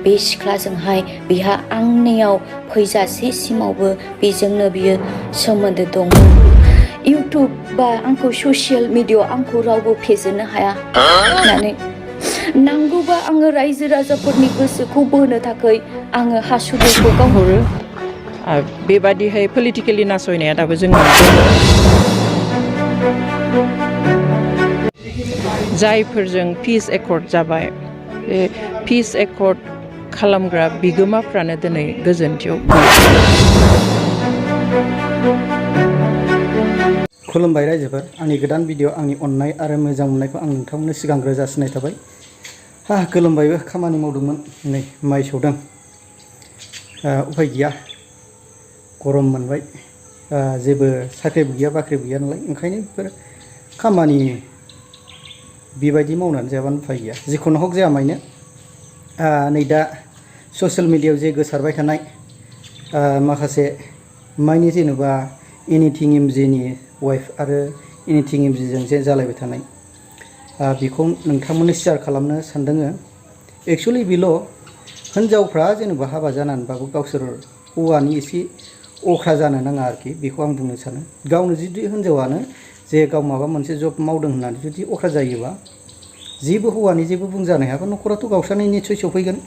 बे सिख्लाजोंहाय बिहा आंनियाव फैजासेसिमावबो बेजोंनो बियो सोमोन्दो दङ इउटुब बा आंखौ ससियेल मिडियायाव आंखौ रावबो फेजेननो हाया होननानै नांगौबा आङो रायजो राजाफोरनि गोसोखौ बोनो थाखाय आङो हासुदैखौ गावहरो बेबादिहाय पलिटिकेलि नासयनाया दाबो जोंनाव जायफोरजों पिस एकर्ड जाबाय बे पिस एकर्ड खालामग्रा बिगोमाफ्रानो दिनै गोजोनथियाव खुलुमबाय रायजोफोर आंनि गोदान भिडिअ आंनि अननाय आरो मोजां मोननायखौ आं नोंथांमोननो सिगांग्रो जासिनाय थाबाय गोलोमबायबो खामानि मावदोंमोन नै माइ सौदों उफाय गैया गरम मोनबाय जेबो साख्रिबो गैया बाख्रिबो गैया नालाय ओंखायनो बेफोर खामानि बेबायदि मावनानै जायाबानो उफाय गैया जिखुनु हक जाया मायनो नै दा ससियेल मिडियायाव जे गोसारबाय थानाय माखासे माइनि जेनेबा एनिथिं एमजेनि वाइफ आरो एनिथिं एमजिजों जे जालायबाय थानाय बेखौ नोंथांमोननो शेयार खालामनो सानदोङो एक्सुवेलि बेल' हिनजावफ्रा जेनेबा हाबा जानानैबाबो गावसोर हौवानि एसे अख्रा जानो नाङा आरोखि बेखौ आं बुंनो सानो गावनो जुदि हिनजावानो जे गाव माबा मोनसे जब मावदों होननानै जुदि अख्रा जायोबा जेबो हौवानि जेबो बुंजानो हायाबा न'खराथ' गावस्रानाय निस्सय सफैगोन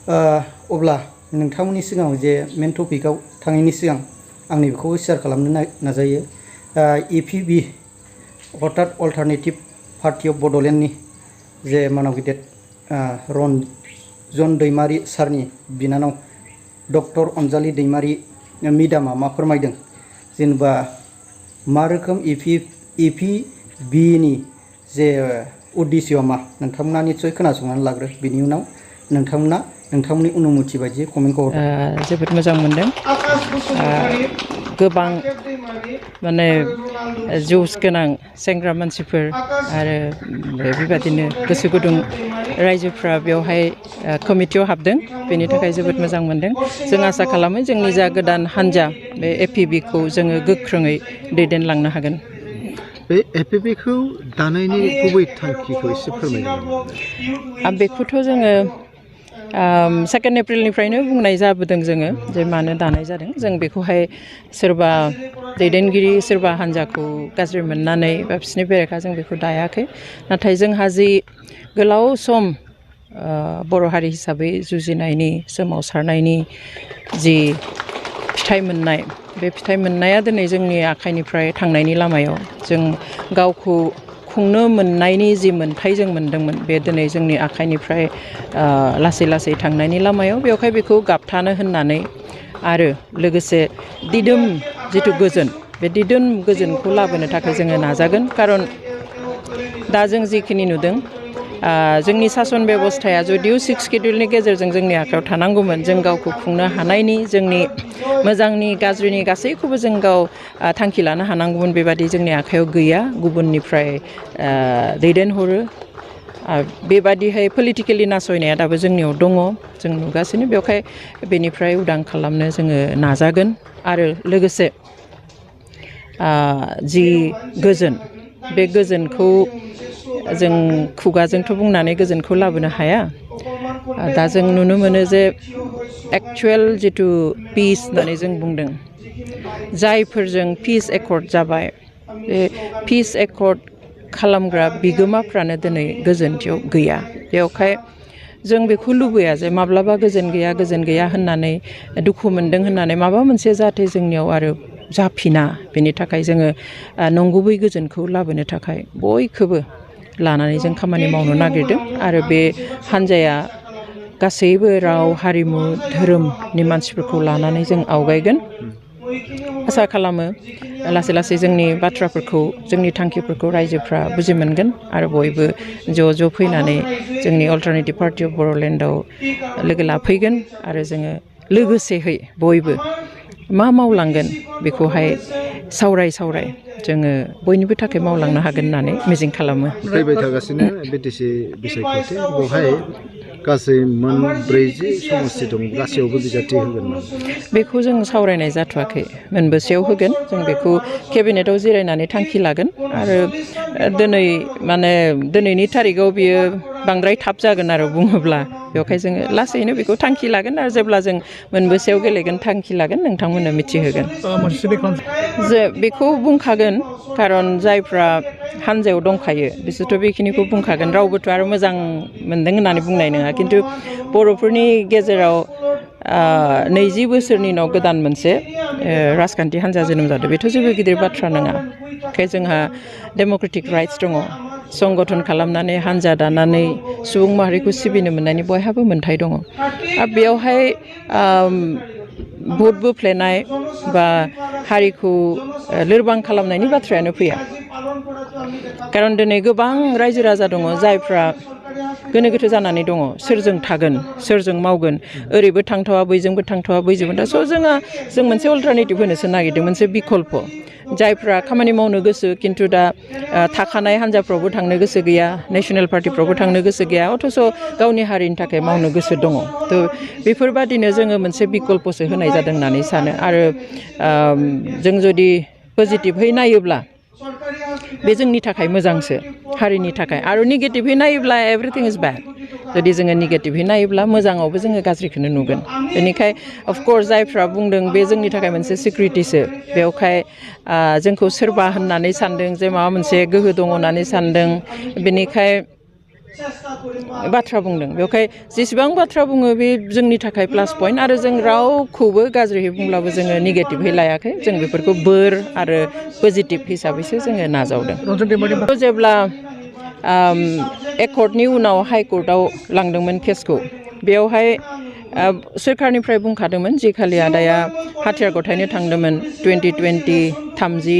अब्ला नोंथांमोननि सिगाङाव जे मेन टपिकआव थाङैनि सिगां आंनि बेखौबो शेयार खालामनो नाजायो APB अर्थात अल्टारनेटिभ पार्टि अफ बड'लेण्डनि जे मानाव गिदिर रन्जन दैमारि सारनि बिनानाव डक्टर अनजालि दैमारि मेडामा मा फोरमायदों जेनेबा मा रोखोम APBनि जे उद्देश्यआ मा नोंथांमोना निस्सय खोनासंनानै लाग्रो बिनि उनाव नोंथांमोननि अनुमति बायदियै कमेन्टखौ हरदो जोबोद मोजां मोनदों गोबां माने जौस गोनां सेंग्रा मानसिफोर आरो बेबादिनो गोसो गुदुं रायजोफ्रा बेवहाय कमिटियाव हाबदों बेनि थाखाय जोबोद मोजां मोनदों जों आसा खालामो जोंनि जा गोदान हान्जा बे APBखौ जोङो गोख्रोङै दैदेनलांनो हागोन बे APBखौ दानायनि गुबै थांखिखौ एसे फोरमायनो बेखौथ' जोङो 2 एप्रिलनिफ्रायनो बुंनाय जाबोदों जोङो जे मानो दानाय जादों जों बेखौहाय सोरबा दैदेनगिरि सोरबा हान्जाखौ गाज्रि मोननानै बा बिसोरनि बेरेखा जों बेखौ दायाखै नाथाय जोंहा जि गोलाव सम बर' हारि हिसाबै जुजिनायनि सोमावसारनायनि जि फिथाइ मोननाय बे फिथाइ मोननाया दिनै जोंनि आखाइनिफ्राय थांनायनि लामायाव जों गावखौ खुंनो मोननायनि जि मोन्थाय जों मोन्दोंमोन बे दिनै जोंनि आखाइनिफ्राय लासै लासै थांनायनि लामायाव बेवहाय बेखौ गाबथानो होननानै आरो लोगोसे दिदोम जिथु गोजोन बे दिदोम गोजोनखौ लाबोनो थाखाय जोङो नाजागोन खारन दा जों जिखिनि नुदों जोंनि सासन बेबस्थाया जुदिउ 6 सिड्युलनि गेजेरजों जोंनि आखायाव थानांगौमोन जों गावखौ खुंनो हानायनि जोंनि मोजांनि गाज्रिनि गासैखौबो जों गाव थांखि लानो हानांगौमोन बेबादि जोंनि आखायाव गैया गुबुननिफ्राय दैदेनहरो बेबादिहाय पलिटिकेलि नासयनाया दाबो जोंनियाव दङ जों नुगासिनो बेवहाय बेनिफ्राय उदां खालामनो जोङो नाजागोन आरो लोगोसे जि गोजोन बे गोजोनखौ जों खुगाजोंथ' बुंनानै गोजोनखौ लाबोनो हाया दा जों नुनो मोनो जे एक्चुवेल जिथु पिस होननानै जों बुंदों जायफोरजों पिस एकर्ड जाबाय बे पिस एकर्ड खालामग्रा बिगोमाफ्रानो दिनै गोजोनथियाव गैया बेवहाय जों बेखौ लुबैया जे माब्लाबा गोजोन गैया होननानै दुखु मोनदों होननानै माबा मोनसे जाहाथे जोंनियाव आरो जाफिना बेनि थाखाय जोङो नंगुबै गोजोनखौ लाबोनो थाखाय बयखौबो लानानै जों खामानि मावनो नागिरदों आरो बे हान्जाया गासैबो राव हारिमु धोरोमनि मानसिफोरखौ लानानै जों आवगायगोन आसा खालामो लासै लासै जोंनि बाथ्राफोरखौ जोंनि थांखिफोरखौ रायजोफ्रा बुजि मोनगोन आरो बयबो ज' फैनानै जोंनि अल्टारनेटिभ पार्टि अफ बड'लेण्डआव लोगो लाफैगोन आरो जोङो लोगोसेहै बयबो मा मावलांगोन बेखौहाय सावराय जोङो बयनिबो थाखाय मावलांनो हागोन होननानै मिजिं खालामो फैबाय थागासिनो BTC बिसायख'थि बेवहाय गासै मोन 40 समस्ति दं गासैयावबो बिजाथि होगोन बेखौ जों सावरायनाय जाथ'वाखै मोनबेसेयाव होगोन जों बेखौ केबिनेटआव जिरायनानै थांखि लागोन आरो दिनैनि थारिखआव बियो बांद्राय थाब जागोन आरो बुङोब्ला बेवहाय जोङो लासैनो बेखौ थांखि लागोन आरो जेब्ला जों मोनबेसेयाव गेलेगोन थांखि लागोन नोंथांमोननो मिथिहोगोन जे बेखौ बुंखागोन खारन जायफ्रा हानजायाव दंखायो बिसोरथ' बेखिनिखौ बुंखागोन रावबोथ' आरो मोजां मोनदों होननानै बुंनाय नङा खिन्थु बर'फोरनि गेजेराव 20 बोसोरनि उनाव गोदान मोनसे राजखान्थि हान्जा जोनोम जादों बेथ' जेबो गिदिर बाथ्रा नङा ओंखाय जोंहा डेम'क्रेटिक राइट्स दङ संगठन खालामनानै हान्जा दानानै सुबुं माहारिखौ सिबिनो मोननायनि बयहाबो मोन्थाय दङ आरो बेयावहाय भट बोफ्लेनाय बा हारिखौ लोरबां खालामनायनि बाथ्रायानो फैया खारन दिनै गोबां रायजो राजा दङ जायफ्रा गोनो गोथो जानानै दङ सोरजों थागोन सोरजों मावगोन ओरैबो थांथावा बैजोंबो थांथावा बैजोंबो दा स' जों मोनसे अल्टारनेटिभ होनोसो नागिरदों मोनसे बिकल्प जायफ्रा खामानि मावनो गोसो खिन्थु दा थाखानाय हान्जाफ्रावबो थांनो गोसो गैया नेसनेल पार्टिफ्रावबो थांनो गोसो गैया अथ'स' गावनि हारिनि थाखाय मावनो गोसो दङ थ' बेफोरबादिनो जोङो मोनसे बिकल्पसो होनाय जादों होननानै सानो आरो जों जुदि पजिटिभहै नायोब्ला बे जोंनि थाखाय मोजांसो हारिनि थाखाय आरो नेगेटिभहै नायोब्ला एभ्रिथिं इज बेड जुदि जोङो नेगेटिभहै नायोब्ला मोजाङावबो जोङो गाज्रिखौनो नुगोन बेनिखाय अफकर्स जायफ्रा बुंदों बे जोंनि थाखाय मोनसे सिकिउरिटिसो बेवहाय जोंखौ सोरबा होननानै सानदों जे माबा मोनसे गोहो दङ होननानै सानदों बेनिखाय बाथ्रा बुंदों बेवहाय जेसेबां बाथ्रा बुङो बे जोंनि थाखाय प्लास पइन्ट आरो जों रावखौबो गाज्रियै बुंब्लाबो जोङो नेगेटिभहै लायाखै जों बेफोरखौ बोर आरो पजिटिभ हिसाबैसो जोङो नाजावदों जेब्ला एकर्टनि उनाव हाइकर्टआव लांदोंमोन केसखौ बेयावहाय सोरखारनिफ्राय बुंखादोंमोन जि खालि आदाया हाथियार गथायनो थांदोंमोन 30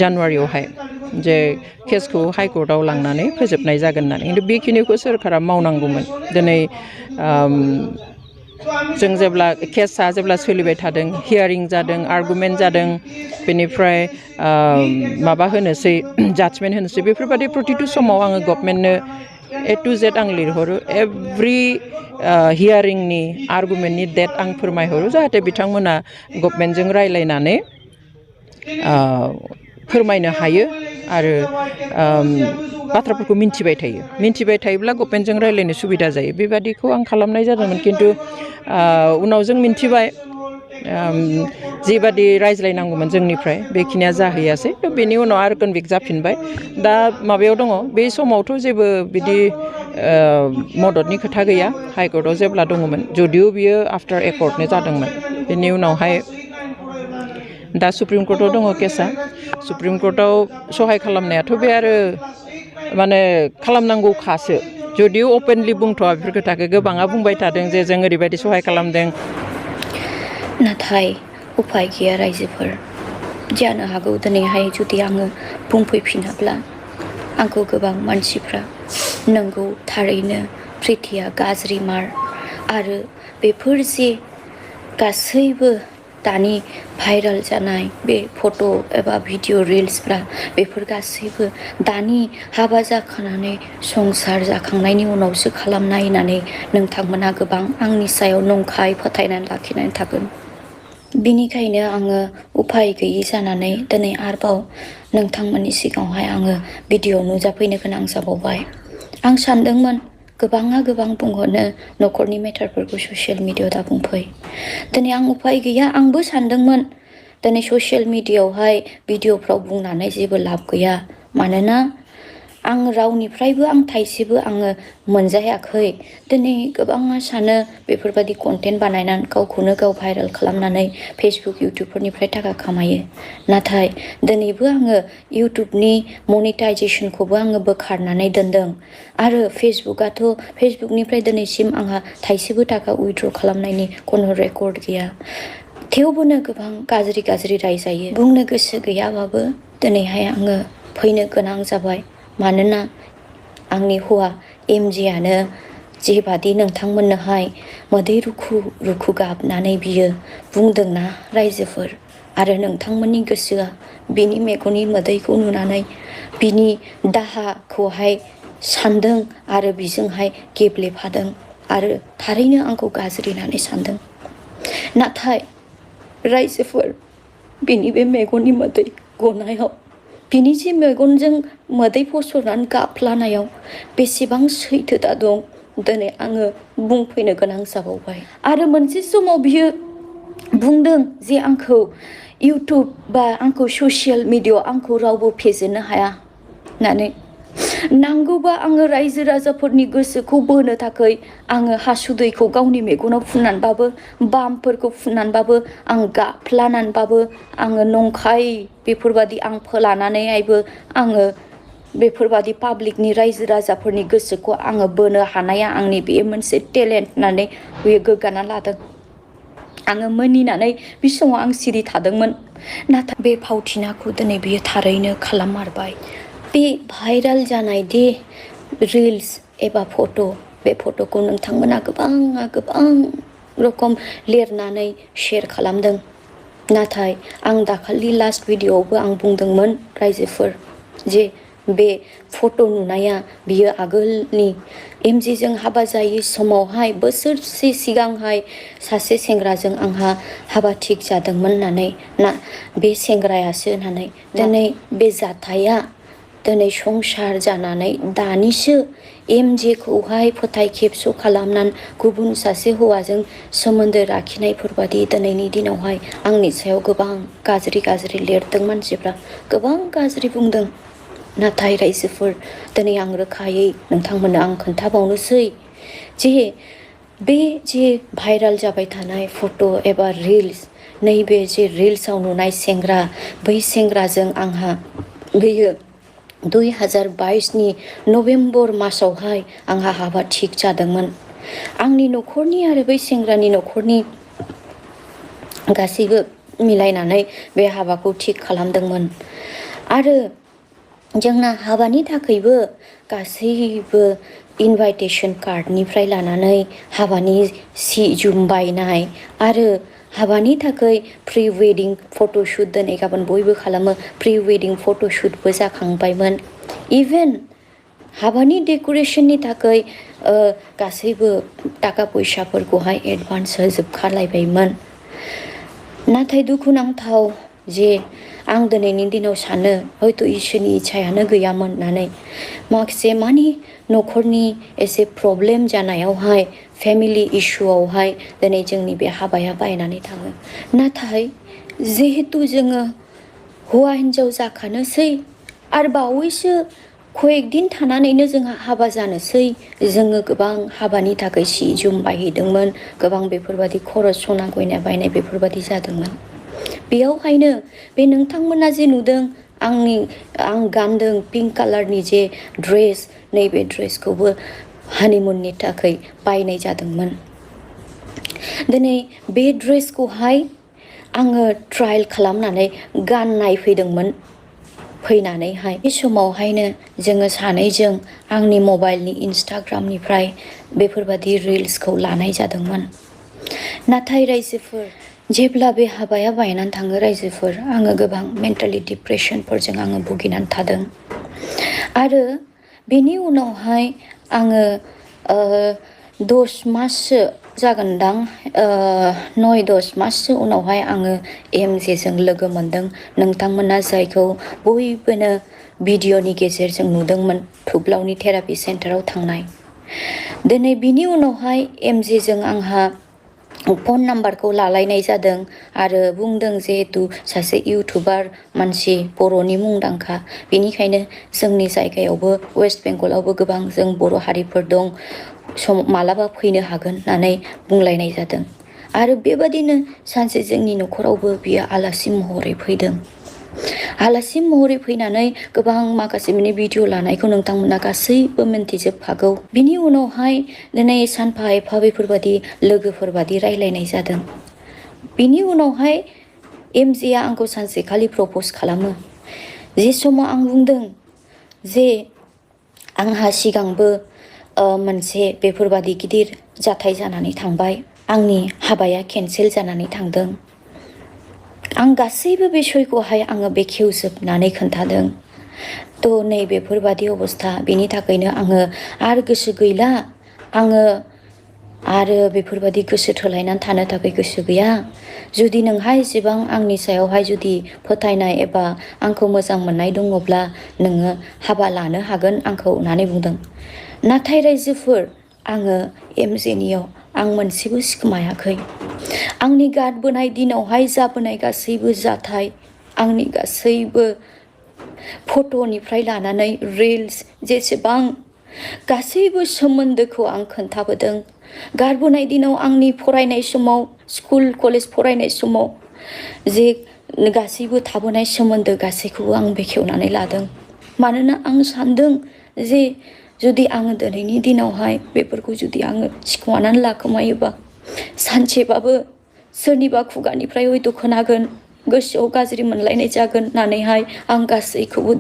जानुवारियावहाय जे केसखौ हाइकर्टआव लांनानै फोजोबनाय जागोन होननानै खिन्थु बेखिनिखौ सोरखारा मावनांगौमोन दिनै जों जेब्ला केसआ जेब्ला सोलिबाय थादों हियारिं जादों आर्गुमेन्ट जादों बेनिफ्राय माबा होनोसै जाजमेन्ट होनोसै बेफोरबादि प्रतिथु समाव आङो गभर्नमेन्टनो A to Z आं लिरहरो एभ्रि हियारिंनि आर्गुमेन्टनि डेट आं फोरमायहरो जाहाथे बिथांमोना गभर्नमेन्टजों रायलायनानै फोरमायनो हायो आरो बाथ्राफोरखौ मिन्थिबाय थायोब्ला गभर्नमेन्टजों रायलायनो सुबिदा जायो बेबादिखौ आं खालामनाय जादोंमोन खिन्थु उनाव जों मिन्थिबाय जिबादि रायज्लायनांगौमोन जोंनिफ्राय बेखिनिया जाहैयासै बेनि उनाव आरो कनभिक्ट जाफिनबाय दा माबायाव दङ बे समावथ' जेबो बिदि मददनि खोथा गैया हाइकर्टआव जेब्ला दङमोन जुदिअ बियो आफ्टार एकर्टनो जादोंमोन बेनि उनावहाय दा सुप्रिम कर्टआव दङ केसआ सुप्रिम कर्टआव सहाय खालामनायाथ' बे आरो माने खालामनांगौखासो जुदिअ अपेनलि बुंथ'वा बेफोर खोथाखौ गोबाङा बुंबाय थादों जे जों ओरैबायदि सहाय खालामदों नाथाय उफाय गैया रायजोफोर जानो हागौ दिनैहाय जुदि आङो बुंफैफिनाब्ला आंखौ गोबां मानसिफ्रा नंगौ थारैनो प्रितिया गाज्रि मार आरो बेफोर जे गासैबो दानि भाइरेल जानाय बे फट' एबा भिडिअ रिल्सफ्रा बेफोर गासैबो दानि हाबा जाखानानै संसार जाखांनायनि उनावसो खालामनाय होननानै नोंथांमोना गोबां आंनि सायाव नंखाय फोथायनानै लाखिनानै थागोन बिनिखायनो आङो उफाय गैयि जानानै दिनै आरोबाव नोंथांमोननि सिगाङावहाय आङो भिडिअ नुजाफैनो गोनां जाबावबाय आं सानदोंमोन गोबाङा गोबां बुंहरनो न'खरनि मेटारफोरखौ ससियेल मिडियायाव दा बुंफै दिनै आं उफाय गैया आंबो सानदोंमोन दिनै ससियेल मिडियायावहाय भिडिअफ्राव बुंनानै जेबो लाब गैया मानोना आं रावनिफ्रायबो आं थाइसेबो आङो मोनजायाखै दिनै गोबाङा सानो बेफोरबायदि कन्टेन्ट बानायनानै गावखौनो गाव भाइरेल खालामनानै फेसबुक इउटुबफोरनिफ्राय थाखा खामायो नाथाय दिनैबो आङो इउटुबनि मनिटाइजेसनखौबो आङो बोखारनानै दोनदों आरो फेसबुकनिफ्राय दिनैसिम आंहा थाइसेबो थाखा उइथड्र खालामनायनि खुनु रेकर्ड गैया थेवबोनो गोबां गाज्रि रायजायो बुंनो गोसो गैयाबाबो दिनैहाय आङो फैनो गोनां जाबाय मानोना आंनि हौवा एमजिआनो जेबादि नोंथांमोननोहाय मोदै रुखु गाबनानै बियो बुंदोंना रायजोफोर आरो नोंथांमोननि गोसोआ बिनि मेगननि मोदैखौ नुनानै बिनि दाहाखौहाय सानदों आरो बिजोंहाय गेब्लेफादों आरो थारैनो आंखौ गाज्रि होननानै सानदों नाथाय रायजोफोर बिनि बे मेगननि मोदै गनायाव बिनि जे मेगनजों मोदै फसरनानै गाफ्लानायाव बेसेबां सैथोता दं दिनै आङो बुंफैनो गोनां जाबावबाय। आरो मोनसे समाव बियो बुंदों जे आंखौ इउटुब बा आंखौ ससियेल मिडियाआव आंखौ रावबो फेजेननो हाया होननानै। नांगौबा आङो रायजो राजाफोरनि गोसोखौ बोनो थाखाय आङो हासुदैखौ गावनि मेगनाव फुननानैबाबो बामफोरखौ फुननानैबाबो आं गाफ्लानानैबाबो आङो नंखाय बेफोरबादि आं फोलानानैहायबो आङो बेफोरबादि पाब्लिकनि रायजो राजाफोरनि गोसोखौ आङो बोनो हानाया आंनि बेयो मोनसे टेलेन्ट होननानै बेयो गोग्गाना लादों। आङो मिनिनानै बे समाव आं सिरि थादोंमोन। नाथाय बे फावथिनाखौ दिनै बियो थारैनो खालाममारबाय। बे भाइराल जानाय दि रिल्स एबा फट' बे फट'खौ नोंथांमोना गोबां रोखोम लिरनानै शेयार खालामदों। नाथाय आं दाखालि लास्ट भिडिअ'आवबो आं बुंदोंमोन रायजोफोर जे बे फट' नुनाया बियो आगोलनि एमजेजों हाबा जायै समावहाय बोसोरसे सिगांहाय सासे सेंग्राजों आंहा हाबा थिग जादोंमोन होननानै ना बे सेंग्रायासो होननानै दिनै बे जाथाया दिनै संसार जानानै दानिसो एमजेखौहाय फोथाय खेबस' खालामनानै गुबुन सासे हौवाजों सोमोन्दो लाखिनायफोरबादि दिनैनि दिनावहाय आंनि सायाव गोबां गाज्रि लिरदों मानसिफ्रा गोबां गाज्रि बुंदों। नाथाय रायजोफोर दिनै आं रोखायै नोंथांमोननो आं खोन्थाबावनोसै जे बे जे भाइराल जाबाय थानाय फट' एबा रिल्स नैबे जे रिल्सआव नुनाय सेंग्रा बै सेंग्राजों आंहा बेयो 2022नि नभेम्बर मासावहाय आंहा हाबा थिग जादोंमोन। आंनि न'खरनि आरो बै सेंग्रानि न'खरनि गासैबो मिलायनानै बे हाबाखौ थिग खालामदोंमोन। आरो जोंना हाबानि थाखायबो गासैबो इनभाइटेसन कार्डनिफ्राय लानानै हाबानि सि जोम बायनाय आरो हाबानि थाखाय प्रि वेडिं फट'शुट दिनै गाबोन बयबो खालामो प्रि वेडिं फट'शुटबो जाखांबायमोन। इभेन हाबानि डेक'रेसननि थाखाय गासैबो थाखा फैसाफोरखौहाय एडभान्स होजोबखालायबायमोन। नाथाय दुखुनांथाव जे आं दिनैनि दिनाव सानो हयथ' इसोरनि इच्छायानो गैयामोन होननानै माखासे मानि न'खरनि एसे प्रब्लेम जानायावहाय फेमिलि इसुआवहाय दिनै जोंनि बे हाबाया बायनानै थाङो। नाथाय जिहेतु जोङो हौवा हिन्जाव जाखानोसै आरो बावैसो कয়েक दिन थानानैनो जोंहा हाबा जानोसै जोङो गोबां हाबानि थाखाय सि जोम बायहैदोंमोन गोबां बेफोरबादि खरस सना गयना बायनाय बेफोरबादि जादोंमोन। बेयावहायनो बे नोंथांमोना जे नुदों आं गानदों पिंक कालारनि जे ड्रेस नैबे ड्रेसखौबो हानिमुननि थाखाय बायनाय जादोंमोन। दिनै बे ड्रेसखौहाय आङो ट्रायल खालामनानै गाननाय फैदोंमोन। फैनानैहाय बे समावहायनो जोङो सानैजों आंनि मबाइलनि इन्सटाग्रामनिफ्राय बेफोरबादि रिल्सखौ लानाय जादोंमोन। नाथाय रायजोफोर जेब्ला बे हाबाया बायनानै थाङो रायजोफोर आङो गोबां मेन्टेलि डिप्रेसनफोरजों आङो भुगिनानै थादों। आरो बेनि उनावहाय आङो 10 माससो जागोनदां 9-10 माससो उनावहाय आङो एमजेजों लोगो मोनदों। नोंथांमोना जायखौ बयबोनो भिडिअनि गेजेरजों नुदोंमोन थुब्लावनि थेरापि सेन्टाराव थांनाय। दिनै बिनि उनावहाय एमजेजों आंहा फन नाम्बारखौ लालायनाय जादों आरो बुंदों जिहेतु सासे इउटुबार मानसि बर'नि मुंदांखा बेनिखायनो जोंनि जायगायावबो वेस्ट बेंगलावबो गोबां जों बर' हारिफोर दं मालाबा फैनो हागोन होननानै बुंलायनाय जादों। आरो बेबादिनो सानसे जोंनि न'खरावबो बियो आलासि महरै फैदों। आलासि महरै फैनानै गोबां माखासे मिनि भिडिअ लानायखौ नोंथांमोना गासैबो मिन्थिजोबखागौ। बिनि उनावहाय दिनै सानफा एफा बेफोरबादि लोगोफोरबादि रायलायनाय जादों। बिनि उनावहाय एमजेआ आंखौ सानसेखालि प्रप'ज खालामो। जे समाव आं बुंदों जे आंहा सिगांबो मोनसे बेफोरबादि गिदिर जाथाय जानानै थांबाय आंनि हाबाया केन्सेल जानानै थांदों। आं गासैबो बिसयखौहाय आङो बेखेवजोबनानै खोन्थादों। थ' नै बेफोरबादि अबस्था बेनि थाखायनो आङो आरो गोसो गैला आङो आरो बेफोरबायदि गोसो थोलायनानै थानो थाखाय गोसो गैया। जुदि नोंहा एसेबां आंनि सायावहाय जुदि फोथायनाय एबा आंखौ मोजां मोननाय दङब्ला नोङो हाबा लानो हागोन आंखौ होननानै बुंदों। नाथाय रायजोफोर, आङो एमजेनियाव आं मोनसेबो सिखोमायाखै। आंनि गारबोनाय दिनावहाय जाबोनाय गासैबो जाथाय, आंनि गासैबो फट'निफ्राय लानानै रिल्स जेसेबां गासैबो सोमोन्दोखौ आं खोन्थाबोदों। गारबोनाय दिनाव आंनि फरायनाय समाव, स्कुल कलेज फरायनाय समाव जे गासैबो थाबोनाय सोमोन्दो गासैखौबो आं बेखेवनानै लादों। मानोना आं सानदों जे जुदि आङो दिनैनि दिनावहाय बेफोरखौ जुदि आङो सिखोमानानै लाखोमायोबा सानसेबाबो सोरनिबा खुगानिफ्राय हयथ' खोनागोन, गोसोआव गाज्रि मोनलायनाय जागोन होननानैहाय आं गासैखौबो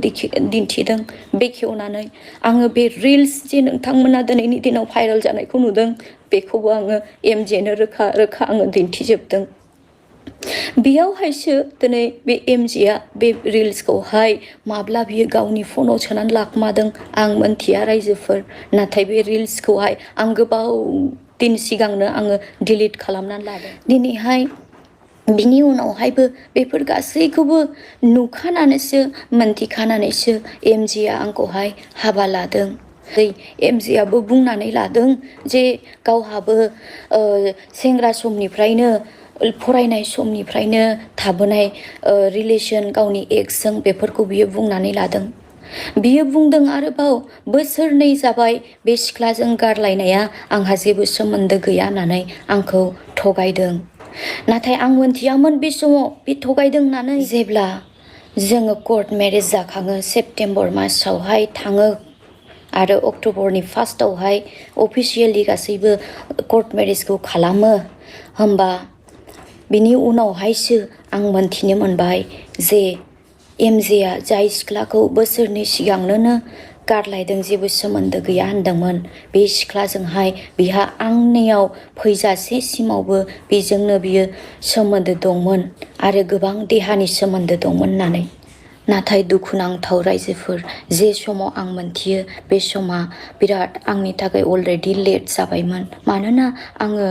दिन्थिदों बेखेवनानै। आङो बे रिल्स जे नोंथांमोना दिनैनि दिनाव भाइरेल जानायखौ नुदों बेखौबो आङो एमजेनो रोखा रोखा आङो दिन्थिजोबदों। बेयावहायसो दिनै बे एमजेआ बे रिल्सखौहाय माब्ला बियो गावनि फनाव सोनानै लाखोमादों आं मोनथिया रायजोफोर। नाथाय बे रिल्सखौहाय आं गोबाव दिन सिगांनो आङो डिलिट खालामनानै लादों। दिनैहाय बिनि उनावहायबो बेफोर गासैखौबो नुखानानैसो मोनथिखानानैसो एमजेआ आंखौहाय हाबा लादों। एमजेआबो बुंनानै लादों जे गावहाबो सेंग्रा समनिफ्रायनो फरायनाय समनिफ्रायनो थाबोनाय रिलेसन गावनि एक्सजों बेफोरखौ बियो बुंनानै लादों। बियो बुंदों आरोबाव बोसोरनै जाबाय बे सिख्लाजों गारलायनाया, आंहा जेबो सोमोन्दो गैया होननानै आंखौ थगायदों। नाथाय आं मोनथियामोन बे समाव बे थगायदों होननानै। जेब्ला जोङो कर्ट मेरेज जाखाङो, सेप्तेम्बर मासावहाय थाङो आरो अक्ट'बरनि फार्स्टआवहाय अफिसियेलि गासैबो कर्ट मेरेजखौ खालामो, होमबा बिनि उनावहायसो आं मोनथिनो मोनबाय जे एमजेआ जाय सिख्लाखौ बोसोरनै सिगांनो गारलायदों, जेबो सोमोन्दो गैया होनदोंमोन, बे सिख्लाजोंहाय बिहा आंनियाव फैजासेसिमावबो बेजोंनो बियो सोमोन्दो दंमोन आरो गोबां देहानि सोमोन्दो दंमोन होननानै। नाथाय दुखुनांथाव रायजोफोर, जे समाव आं मोनथियो बे समा बिराद आंनि थाखाय अलरेडि लेट जाबायमोन। मानोना आङो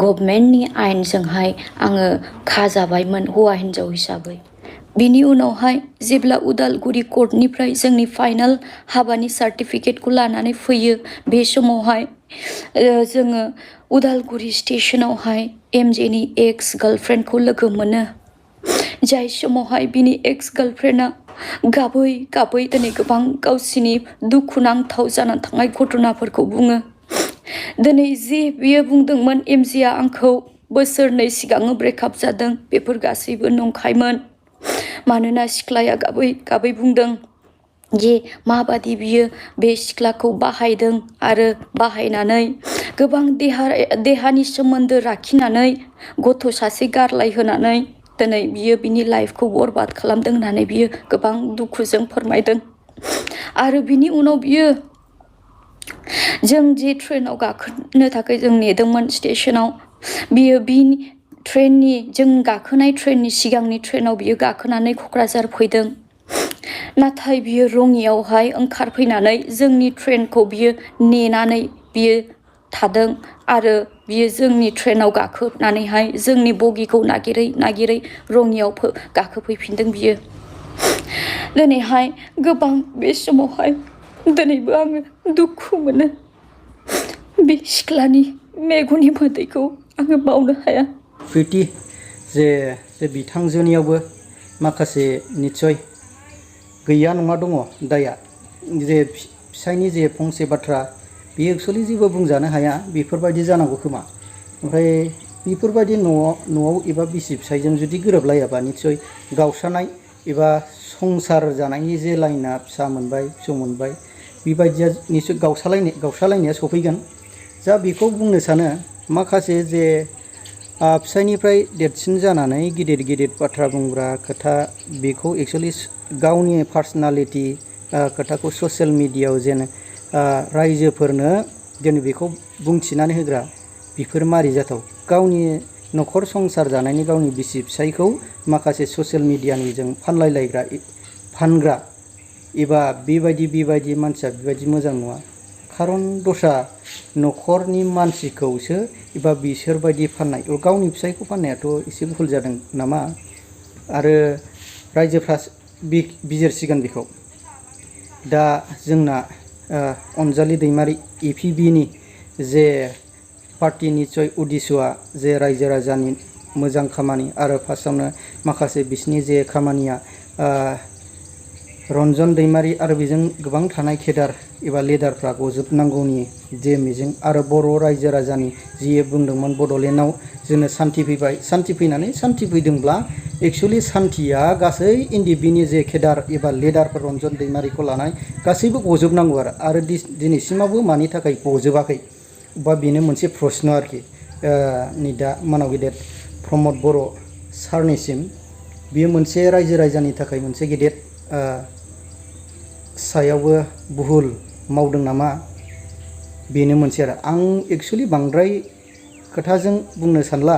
गभर्नमेन्टनि आयेनजोंहाय आङो खाजाबायमोन हौवा हिन्जाव हिसाबै। बिनि उनावहाय जेब्ला उदालगुरि कर्टनिफ्राय जोंनि फाइनाल हाबानि सार्टिफिकेटखौ लानानै फैयो, बे समावहाय जोङो उदालगुरि स्टेशनावहाय एमजेनि एक्स गार्लफ्रेन्डखौ लोगो मोनो। जाय समावहाय बिनि एक्स गार्लफ्रेन्डआ गाबै गाबै दिनै गोबां गावसिनि दुखुनांथाव जानानै थांनाय घटनाफोरखौ बुङो। दिनै जे बियो बुंदोंमोन एमजेआ आंखौ बोसोरनै सिगांनो ब्रेकआप जादों, बेफोर गासैबो नंखायमोन। मानोना सिख्लाया गाबै गाबै बुंदों जे माबादि बियो बे सिख्लाखौ बाहायदों आरो बाहायनानै गोबां देहानि सोमोन्दो लाखिनानै गथ' सासे गारलायहोनानै दिनै बियो बिनि लाइफखौ बरबाद खालामदों होननानै बियो गोबां दुखुजों फोरमायदों। आरो बिनि उनाव बियो जों जे ट्रेनाव गाखोनो थाखाय जों नेदोंमोन स्टेशनाव, बियो बिनि ट्रेननि जों गाखोनाय ट्रेननि सिगांनि ट्रेनाव बियो गाखोनानै क'क्राझार फैदों। नाथाय बियो रङियावहाय ओंखारफैनानै जोंनि ट्रेनखौ बियो नेनानै बियो थादों आरो बियो जोंनि ट्रेनाव गाखोनानैहाय जोंनि बगिखौ नागिरै नागिरै रङियाव गाखोफैफिनदों बियो। दिनैहाय गोबां बे समावहाय दिनैबो आङो दुखु मोनो। बे सिख्लानि मेगननि मोदैखौ आङो बावनो हाया। प्रिति जे बिथांजोनियावबो माखासे निस्सय गैया नङा दङ दाया। जे फिसायनि जे फंसे बाथ्रा बेयो एक्सुवेलि जेबो बुंजानो हाया, बेफोरबायदि जानांगौ खोमा। ओमफ्राय बेफोरबायदि न'आव एबा बिसि फिसायजों जुदि गोरोबलायाबा निस्सय गावस्रानाय एबा संसार जानायनि जे लाइना फिसा मोनबाय फिसौ मोनबाय बेबायदिया निस्सय गावस्रालायनाया सफैगोन। जा बेखौ बुंनो सानो, माखासे जे फिसायनिफ्राय देरसिन जानानै गिदिर गिदिर बाथ्रा बुंग्रा खोथा, बेखौ एक्सुवेलि गावनि पार्सनालिटि खोथाखौ ससियेल मिडियायाव जेन रायजोफोरनो जेन बेखौ बुंथिनानै होग्रा, बेफोर मारै जाथाव। गावनि न'खर संसार जानायनि गावनि बिसि फिसायखौ माखासे ससियेल मिडियानिजों फानग्रा एबा बेबायदि मानसिया बेबायदि मोजां नङा। खारन दस्रा न'खरनि मानसिखौसो एबा बिसोरबायदि फाननाय गावनि फिसायखौ फाननायाथ' एसे भुल जादों नामा आरो रायजोफ्रा बिजिरसिगोन बेखौ। दा जोंना अनजालि दैमारि APBनि जे पार्टी निस्सय उद्देश्यआ जे रायजो राजानि मोजां खामानि आरो फार्स्टआवनो माखासे बिसिनि जे खामानिया रन्जन दैमारि आरो बेजों गोबां थानाय केडार एबा लिडारफ्रा गजोबनांगौनि जे मिजिं आरो बर' रायजो राजानि जि बुंदोंमोन बड'लेण्डआव जोंनो सान्थि फैबाय, सान्थि फैनानै सान्थि फैदोंब्ला एक्सुवेलि सान्थिया गासै NDBनि जे केडार एबा लिडारफोर रन्जन दैमारिखौ लानाय गासैबो गजोबनांगौ आरो दिनैसिमावबो मानि थाखाय गजोबाखै बा बेनो मोनसे प्रश्न आरोखि। नै दा मानाव गेदेर प्रमद बर' सारनिसिम बियो मोनसे रायजो राजानि थाखाय मोनसे गेदेर सायावबो भुल मावदों नामा बेनो मोनसे आरो आं एक्सुवेलि बांद्राय खोथाजों बुंनो सानला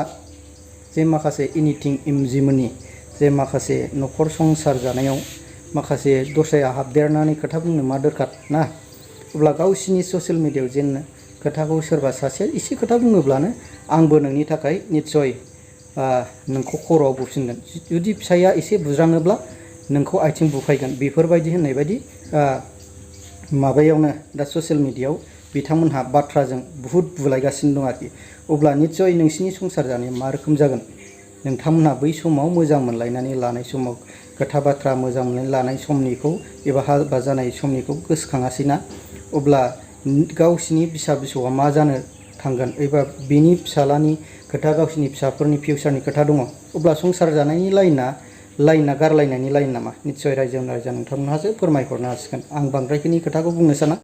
जे माखासे एनिथिं एमजिमोननि जे माखासे न'खर संसार जानायाव माखासे दस्राया हाबदेरनानै खोथा बुंनो मा दरखार ना। अब्ला गावसिनि ससियेल मिडियायाव जेन खोथाखौ सोरबा सासे एसे खोथा बुङोब्लानो आंबो नोंनि थाखाय निस्सय नोंखौ खर'आव बुफिनगोन, जुदि फिसाया एसे बुज्राङोब्ला नोंखौ आथिं बुफायगोन, बेफोरबायदि होननाय बायदि माबायावनो दा ससियेल मिडियायाव बिथांमोनहा बाथ्राजों बुहुत बुलायगासिनो दं आरोखि। अब्ला निस्सय नोंसिनि संसार जानाया मा रोखोम जागोन, नोंथांमोनहा बै समाव मोजां मोनलायनानै लानाय समाव खोथा बाथ्रा मोजां मोनलायनानै लानाय समनिखौ एबा हाबा जानाय समनिखौ गोसोखाङासै ना। अब्ला गावसिनि फिसा फिसौआ मा जानो थांगोन एबा बिनि फिसालानि खोथा गावसिनि फिसाफोरनि फिउचारनि खोथा दङ। अब्ला संसार जानायनि लाइना गारलायनायनि लाइन नामा? निस्सय रायजो राजा नोंथांमोनहासो फोरमायहरनो हासिगोन। आं बांद्रायखिनि खोथाखौ बुंनो साना।